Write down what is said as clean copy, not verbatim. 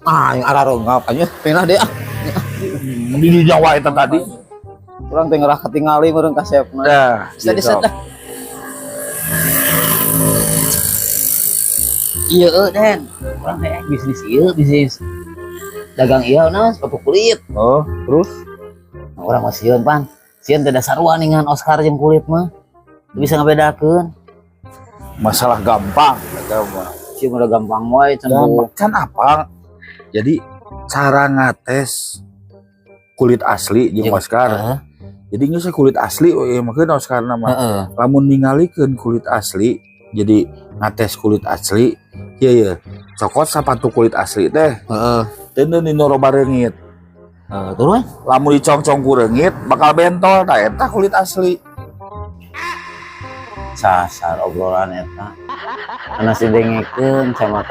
Ah, yang arareungap anjir. Pindah deh ah. Di dinya wae eta tadi. Urang teh ngerah ketingali meureun kasepna. Dah, Steady gitu. Set dah. Iya, Den. Urang teh bisnis ieu, bisnis dagang ieu naon sepatu kulit. Oh, terus? Nah, urang mah sieun pan. Sieun teh dasar ningan Oscar jeung kulit mah. Teu bisa ngabedakeun. Masalah gampang eta mah. Sieun udah gampang wae can bu. Kan apa? Jadi cara ngates kulit asli jeung Oscar. Jadi geus kulit asli we mah Oscar nama. Lamun ningalikeun kulit asli, jadi ngates kulit asli, ieu ye. Cokot sepatu kulit asli teh. Teu dina roba reungit. Heeh, terus? Lamun dicongcong ku reungit bakal bentol, tah eta kulit asli. Sasar obrolan eta. Ana si dengekeun sama.